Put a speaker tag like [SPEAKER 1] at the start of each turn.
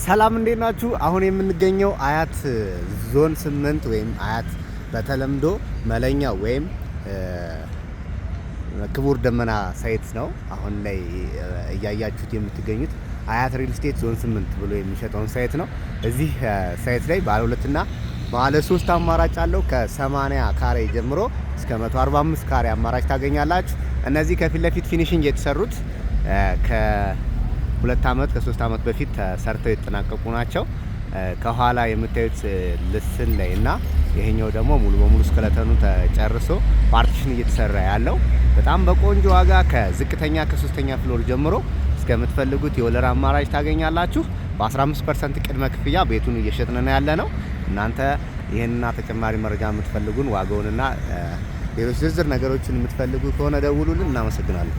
[SPEAKER 1] ሰላም፣ እንዴት ናችሁ? አሁን የምንገኘው አያት ዞን 8 ወይም አያት በተለምዶ መለኛ ወይም ክቡር ደመና site ነው። አሁን ላይ እያያችሁት የምትገኙት አያት ሪል ስቴት ዞን 8 ብሎ የሚሸጠውን site ነው። እዚህ site ላይ ባለ ሁለትና ባለ ሶስት አማራጭ አለው። ከ80 ካሬ ጀምሮ እስከ 145 ካሬ አማራጭ ታገኛላችሁ። እነዚህ ከፊት ለፊት finishing የተሰሩት ከ2 አመት ከ3 አመት በፊት ተሰርተው የተጠናቀቁ ናቸው። ከኋላ የምታዩት ልስን ላይ እና ይሄኛው ደግሞ ሙሉ በሙሉ skeleton ኑ ተጨርሶ partition እየተሰራ ያለው በጣም በቆንጆ ዋጋ ከዝቅተኛ ከሶስተኛ floor ጀምሮ እስከምትፈልጉት የወለል አማራጭ ታገኛላችሁ። በ15% ቅድመ ክፍያ ቤቱን እየሸጥን ነው ያለነው። እናንተ ይህንና ተጨማሪ መረጃ የምትፈልጉን ዋጋውንና ሌሎች ዝርዝር ነገሮችን የምትፈልጉ ከሆነ ደውሉልን። እናመሰግናለን።